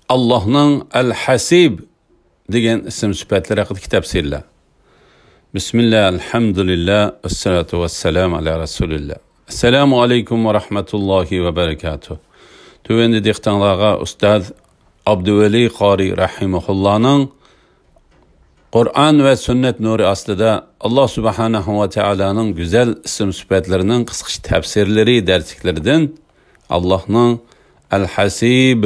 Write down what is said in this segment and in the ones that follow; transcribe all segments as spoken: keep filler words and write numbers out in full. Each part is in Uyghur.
ئاللاھنىڭ ئەل-ھەسىب دېگەن ئىسىم سۈپەتلىرى ھەققىدىكى تەپسىرلەر. بىسمىللا، ئەلھەمدۇلىللا، ۋەسسالاتۇ ۋەسسالامۇ ئەلا رەسۇلىللا. ئەسسالامۇ ئەلەيكۇم ۋە رەھمەتۇللاھى ۋە بەرەكاتۇھ. تۆۋەندە دىققىتىڭلارغا ئۇستاز ئابدۇۋەلى قارى رەھىمەھۇللانىڭ قۇرئان ۋە سۈننەت نۇرى ئاستىدا ئاللا سۇبھانەھۇ ۋە تائالانىڭ گۈزەل ئىسىم سۈپەتلىرىنىڭ قىسقىچە تەپسىرلىرى دەرسلىكلىرىدىن ئاللاھنىڭ ئەل-ھەسىب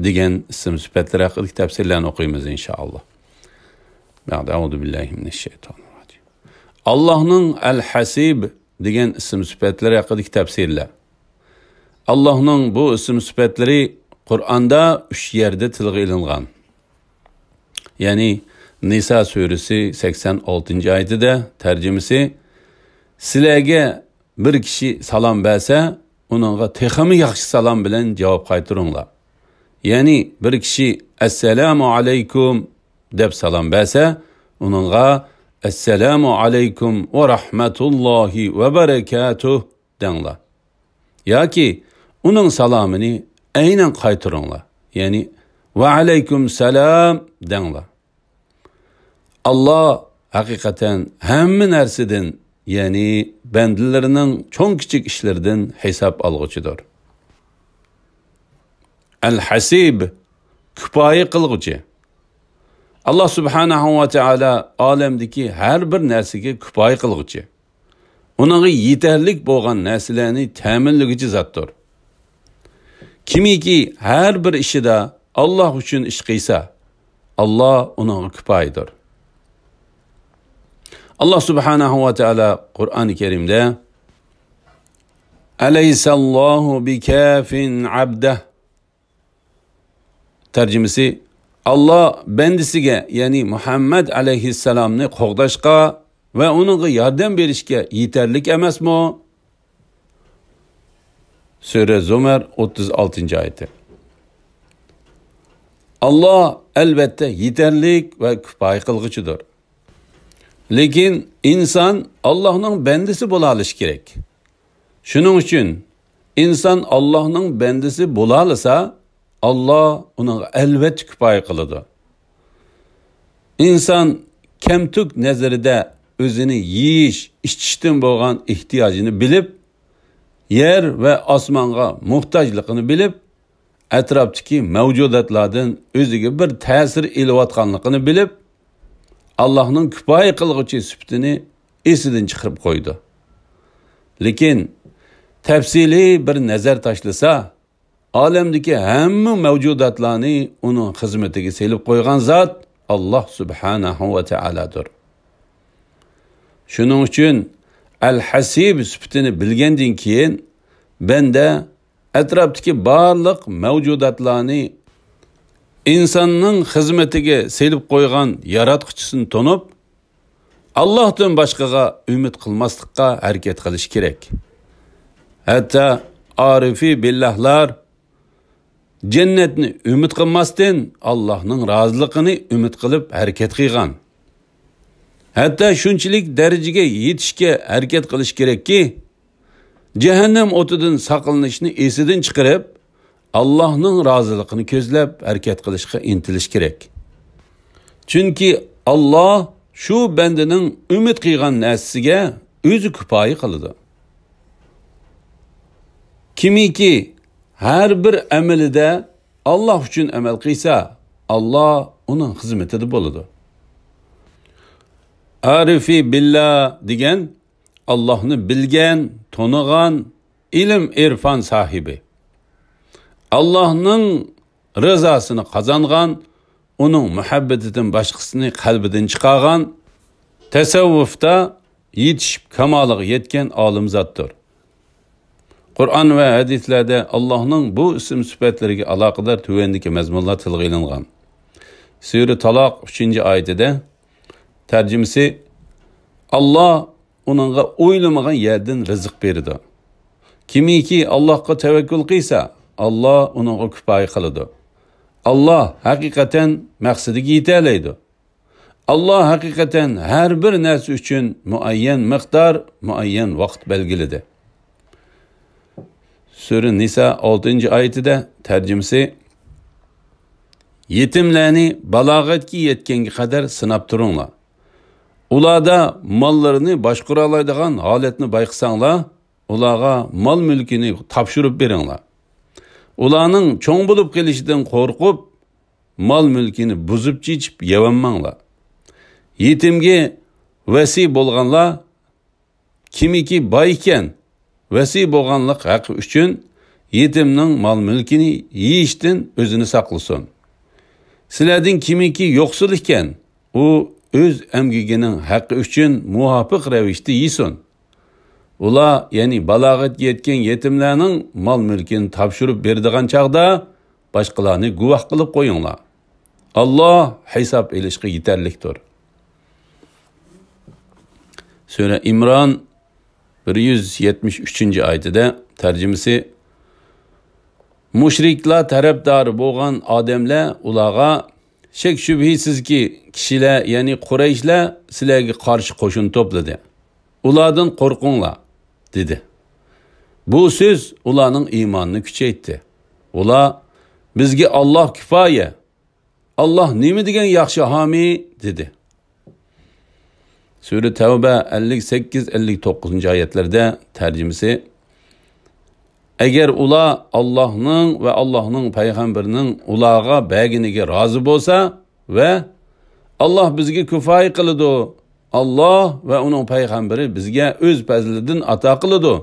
دېگەن ئىسىم سۈپەتلىرى ھەققىدىكى تەپسىرلەرنى ئوقۇيمىز، ئىنشائاللا. بەئدە، ئەئۇزۇ بىللاھى مىنەششەيتانىرراجىم. ئاللاھنىڭ ئەل-ھەسىب دېگەن ئىسىم سۈپەتلىرى ھەققىدىكى تەپسىرلەر. ئاللاھنىڭ بۇ ئىسىم سۈپەتلىرى قۇرئاندا ئۈچ يەردە تىلغا ئېلىنغان. يەنى نىسا سۈرىسى سەكسەن ئالتىنچى ئايىتىدە، تەرجىمىسى، سىلەرگە بىر كىشى سالام بەرسە، ئۇنىڭغا تېخىمۇ ياخشى سالام بىلەن جاۋاب قايتۇرۇڭلار. يەنى بىر كىشى ئەسسالامۇ ئەلەيكۇم دەپ سالام بەرسە، ئۇنىڭغا ئەسسالامۇ ئەلەيكۇم ۋە رەھمەتۇللاھى ۋە بەرەكاتۇھ دەڭلار. ياكى ئۇنىڭ سالامىنى ئەينەن قايتۇرۇڭلار. يەنى ۋە ئەلەيكۇم سالام دەڭلار. ئاللا ھەقىقەتەن ھەممە نەرسىدىن، يەنى بەندىلىرىنىڭ چوڭ-كىچىك ئىشلىرىدىن ھېساب ئالغۇچىدۇر. ئەل-ھەسىب، كۇپايە قىلغۇچى. ئاللا سۇبھانەھۇ ۋە تائالا ئالەمدىكى ھەر بىر نەرسىگە كۇپايە قىلغۇچى. ئۇنىڭغا يېتەرلىك بولغان نەرسىلەرنى تەمىنلىگۈچى زاتتۇر. كىمكى ھەر بىر ئىشىدا ئاللا ئۈچۈن ئىش قىلسا، ئاللا ئۇنىڭغا كۇپايىدۇر. ئاللا سۇبھانەھۇ ۋە تائالا قۇرئانى كەرىمدە، ئەلەيسەللاھۇ بىكافىن ئەبدەھ. تەرجىمىسى، ئاللا بەندىسىگە، يەنى مۇھەممەد ئەلەيھىسسالامنى قوغداشقا ۋە ئۇنىڭغا ياردەم بېرىشكە يېتەرلىك ئەمەسمۇ؟ سۈرە زۇمەر، ئوتتۇز ئالتىنچى ئايىتى. ئاللا ئەلۋەتتە يېتەرلىك ۋە كۇپايە قىلغۇچىدۇر. لېكىن ئىنسان ئاللانىڭ بەندىسى بولالىشى كېرەك. شۇنىڭ ئۈچۈن ئىنسان ئاللانىڭ بەندىسى بولالىسا، ئاللا ئۇنىڭغا ئەلۋەتتە كۇپايە قىلىدۇ. ئىنسان كەمتۈك نەزىرىدە ئۆزىنى يېيىش، ئىچىشتىن بولغان ئېھتىياجىنى بىلىپ، يەر ۋە ئاسمانغا موھتاجلىقىنى بىلىپ، ئەتراپتىكى مەۋجۇداتلاردىن ئۆزىگە بىر تەسىر ئېلىۋاتقانلىقىنى بىلىپ، ئاللانىڭ كۇپايە قىلغۇچى سۈپىتىنى ئېسىدىن چىقىرىپ قويىدۇ. لېكىن تەپسىلىي بىر نەزەر تاشلىسا، ئالەمدىكى ھەممە مەۋجۇداتلارنى ئۇنىڭ خىزمىتىگە سېلىپ قويغان زات ئاللا سۇبھانەھۇ ۋە تائالادۇر. شۇنىڭ ئۈچۈن ئەل-ھەسىب سۈپىتىنى بىلگەندىن كېيىن، بەندە ئەتراپتىكى بارلىق مەۋجۇداتلارنى ئىنساننىڭ خىزمىتىگە سېلىپ قويغان ياراتقۇچىسىنى تونۇپ، ئاللاھتىن باشقىغا ئۈمىد قىلماسلىققا ھەرىكەت قىلىش كېرەك. ھەتتا ئارىفى بىللاھلار جەننەتنى ئۈمىد قىلماستىن، ئاللاھنىڭ رازىلىقىنى ئۈمىد قىلىپ ھەرىكەت قىلغان. ھەتتا شۇنچىلىك دەرىجىگە يېتىشكە ھەرىكەت قىلىش كېرەككى، جەھەننەم ئوتىدىن ساقلىنىشنى ئېسىدىن چىقىرىپ، ئاللاھنىڭ رازىلىقىنى كۆزلەپ ھەرىكەت قىلىشقا ئىنتىلىش كېرەك. چۈنكى ئاللا شۇ بەندىنىڭ ئۈمىد قىلغان نەرسىسىگە ئۆزى كۇپايە قىلىدۇ. كىمكى ھەر بىر ئەمىلىدە ئاللا ئۈچۈن ئەمەل قىلسا، ئاللا ئۇنىڭ خىزمىتىدە بولىدۇ. ئارىفى بىللا دېگەن ئاللاھنى بىلگەن، تونۇغان، ئىلىم-ئىرفان ساھىبى. ئاللاھنىڭ رىزاسىنى قازانغان، ئۇنىڭ مۇھەببىتىدىن باشقىسىنى قەلبىدىن چىقارغان، تەسەۋۋۇفتا يېتىشىپ كامالىغا يەتكەن ئالىم زاتتۇر. قۇرئان ۋە ھەدىسلەردە ئاللاھنىڭ بۇ ئىسىم سۈپەتلىرىگە ئالاقىدار تۆۋەندىكى مەزمۇنلار تىلغا ئېلىنغان. سۈرە تالاق ئۈچىنچى ئايىتىدە، تەرجىمىسى، ئاللا ئۇنىڭغا ئويلىمىغان يەردىن رىزىق بېرىدۇ. كىمكى ئاللاھقا تەۋەككۈل قىلسا، ئاللا ئۇنىڭغا كۇپايە قىلىدۇ. ئاللا ھەقىقەتەن مەقسىتىگە يېتەلەيدۇ. ئاللا ھەقىقەتەن ھەر بىر نەرسە ئۈچۈن مۇئەييەن مىقدار، مۇئەييەن ۋاقىت بەلگىلىدى. سۈرە نىسا ئالتىنچى ئايىتىدە، تەرجىمىسى، يېتىملەرنى بالاغەتكە يەتكەنگە قەدەر سىناپ تۇرۇڭلار. ئۇلاردا ماللىرىنى باشقۇرالايدىغان ھالەتنى بايقىساڭلار، ئۇلارغا مال-مۈلكىنى تاپشۇرۇپ بېرىڭلار. ئۇلارنىڭ چوڭ بولۇپ قېلىشىدىن قورقۇپ، مال-مۈلكىنى بۇزۇپ-چېچىپ يەۋەنمەڭلار. يېتىمگە ۋەسىي بولغانلار، كىمكى باي ئىكەن، ۋەسىي بولغانلىق ھەققى ئۈچۈن يېتىمنىڭ مال-مۈلكىنى يېيىشتىن ئۆزىنى ساقلىسۇن. سىلەردىن كىمكى يوقسۇل ئىكەن، ئۇ ئۆز ئەمگىكىنىڭ ھەققى ئۈچۈن مۇۋاپىق رەۋىشتە يېسۇن. ئۇلار، يەنى بالاغەتكە يەتكەن يېتىملەرنىڭ مال-مۈلكىنى تاپشۇرۇپ بېرىدىغان چاغدا، باشقىلارنى گۇۋاھ قىلىپ قويۇڭلار. ئاللاھ ھېساب ئېلىشقا يېتەرلىكتۇر. سۈرە ئىمران بىر يۈز يەتمىش ئۈچىنچى ئايىتىدە، تەرجىمىسى، مۇشرىكلار تەرەپدارى بولغان ئادەملەر ئۇلارغا، شەك-شۈبھىسىزكى، كىشىلەر، يەنى قۇرەيشلەر سىلەرگە قارشى قوشۇن توپلىدى. ئۇلاردىن قورقۇڭلار، دېدى. بۇ سۆز ئۇلارنىڭ ئىمانىنى كۈچەيتتى. ئۇلار، بىزگە ئاللاھ كۇپايە، ئاللاھ نېمە دېگەن ياخشى ھامىي، دېدى. سۈرە تەۋبە ئەللىك سەككىز، ئەللىك توققۇزىنچى ئايەتلەردە، تەرجىمىسى، ئەگەر ئۇلار ئاللاھنىڭ ۋە ئاللاھنىڭ پەيغەمبىرىنىڭ ئۇلارغا بەرگىنىگە رازى بولسا ۋە ئاللاھ بىزگە كۇپايە قىلىدۇ، ئاللاھ ۋە ئۇنىڭ پەيغەمبىرى بىزگە ئۆز پەزلىدىن ئاتا قىلىدۇ،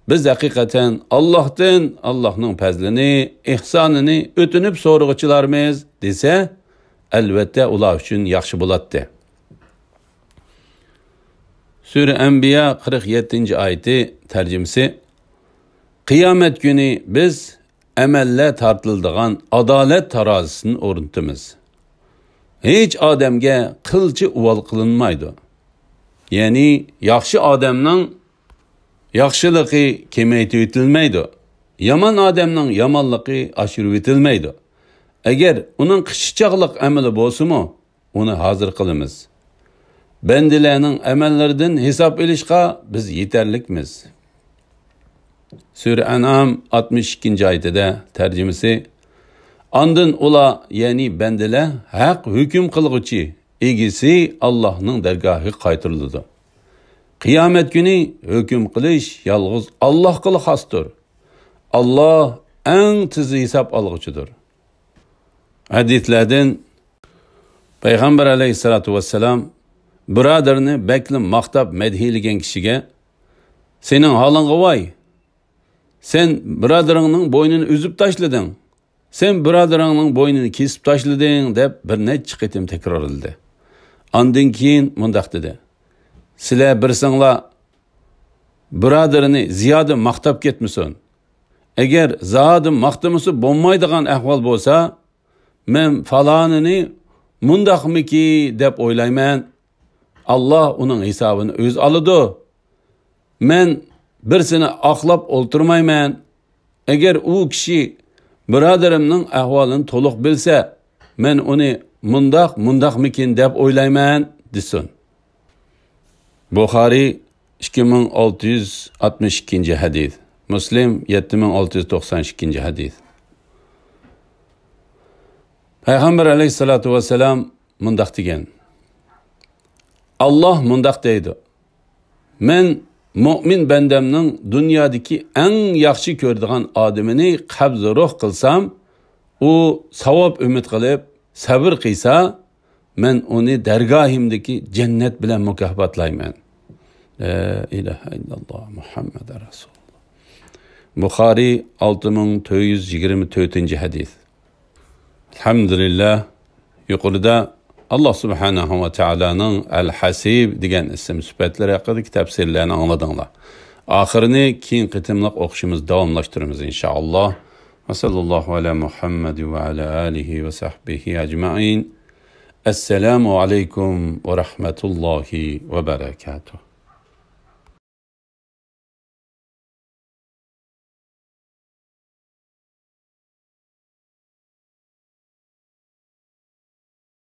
بىز ھەقىقەتەن ئاللاھتىن ئاللاھنىڭ پەزلىنى، ئېھسانىنى ئۆتۈنۈپ سورىغۇچىلارمىز، دېسە، ئەلۋەتتە ئۇلار ئۈچۈن ياخشى بولاتتى. سۈرە ئەنبىيا قىرىق يەتتىنچى ئايىتى، تەرجىمىسى، قىيامەت كۈنى بىز ئەمەللەر تارتىلىدىغان ئادالەت تارازىسىنى ئورنىتىمىز. ھېچ ئادەمگە قىلچە ئۇۋال قىلىنمايدۇ. يەنى ياخشى ئادەمنىڭ ياخشىلىقى كېمەيتىۋېتىلمەيدۇ. يامان ئادەمنىڭ يامانلىقى ئاشۇرۇۋېتىلمەيدۇ. ئەگەر ئۇنىڭ قىچا چاغلىق ئەمىلى بولسىمۇ، ئۇنى ھازىر قىلىمىز. بەندىلەرنىڭ ئەمەللىرىدىن ھېساب ئېلىشقا بىز يېتەرلىكمىز. سۈرە ئەنئام ئاتمىش ئىككىنچى ئايىتىدە، تەرجىمىسى، ئاندىن ئۇلار، يەنى بەندىلەر ھەق ھۆكۈم قىلغۇچى ئىگىسى ئاللاھنىڭ دەرگاھىغا قايتۇرۇلىدۇ. قىيامەت كۈنى ھۆكۈم قىلىش يالغۇز ئاللاھقىلا خاستۇر. ئاللاھ ئەڭ تېز ھېساب ئالغۇچىدۇر. ھەدىسلەردىن، پەيغەمبەر ئەلەيھىسسالاتۇ ۋەسسالام بۇرادىرىنى بەكلا ماختاپ مەدھىيلىگەن كىشىگە، سېنىڭ ھالىڭغا ۋاي! سەن بۇرادىرىڭنىڭ بوينىنى ئۈزۈپ تاشلىدىڭ. سەن بۇرادىرىڭنىڭ بوينىنى كېسىپ تاشلىدىڭ، دەپ بىر نەچچە قېتىم تەكرارلىدى. ئاندىن كېيىن مۇنداق دېدى، سىلەر بىرسىڭلار بۇرادىرىنى زىيادە ماختاپ كەتمىسۇن. ئەگەر زادى ماختىمىسا بولمايدىغان ئەھۋال بولسا، مەن پالانىنى مۇنداقمىكى دەپ ئويلايمەن. ئاللاھ ئۇنىڭ ھېسابىنى ئۆزى ئالىدۇ. مەن بىرسىنى ئاقلاپ ئولتۇرمايمەن. ئەگەر ئۇ كىشى بۇرادىرىمنىڭ ئەھۋالىنى تولۇق بىلسە، مەن ئۇنى مۇنداق، مۇنداقمىكىن دەپ ئويلايمەن، دېسۇن. بۇخارىي، ئىككى مىڭ ئالتە يۈز ئاتمىش ئىككىنچى ھەدىس. مۇسلىم، يەتتە مىڭ ئالتە يۈز توقسان ئىككىنچى ھەدىس. پەيغەمبەر ئەلەيھىسسالاتۇ ۋەسسالام مۇنداق دېگەن، ئاللاھ مۇنداق دەيدۇ، مەن مۆمىن بەندەمنىڭ دۇنيادىكى ئەڭ ياخشى كۆرىدىغان ئادىمىنى قەبزى روھ قىلسام، ئۇ ساۋاب ئۈمىد قىلىپ سەۋر قىلسا، مەن ئۇنى دەرگاھىمدىكى جەننەت بىلەن مۇكاپاتلايمەن. لا ئىلاھە ئىللاللاھ مۇھەممەد رەسۇلۇللاھ. بۇخارىي، ئالتە مىڭ تۆت يۈز يىگىرمە تۆتىنچى ھەدىس. ئەلھەمدۇلىللاھ، يۇقىرىدا ئاللاھ سۇبھانەھۇ ۋە تائالانىڭ ئەل-ھەسىب دېگەن ئىسىم سۈپەتلىرى ھەققىدىكى تەپسىرلەرنى ئاڭلىدىڭلار. ئاخىرىنى كېيىنكى قېتىملىق ئوقۇشىمىز داۋاملاشتۇرىمىز، ئىنشائاللاھ. ۋە سەللەللاھۇ ئەلا مۇھەممەد ۋە ئەلا ئالىھى ۋە سەھبىھى ئەجمەئىن. ئەسسالامۇ ئەلەيكۇم ۋە رەھمەتۇللاھى ۋە بەرەكاتۇھ.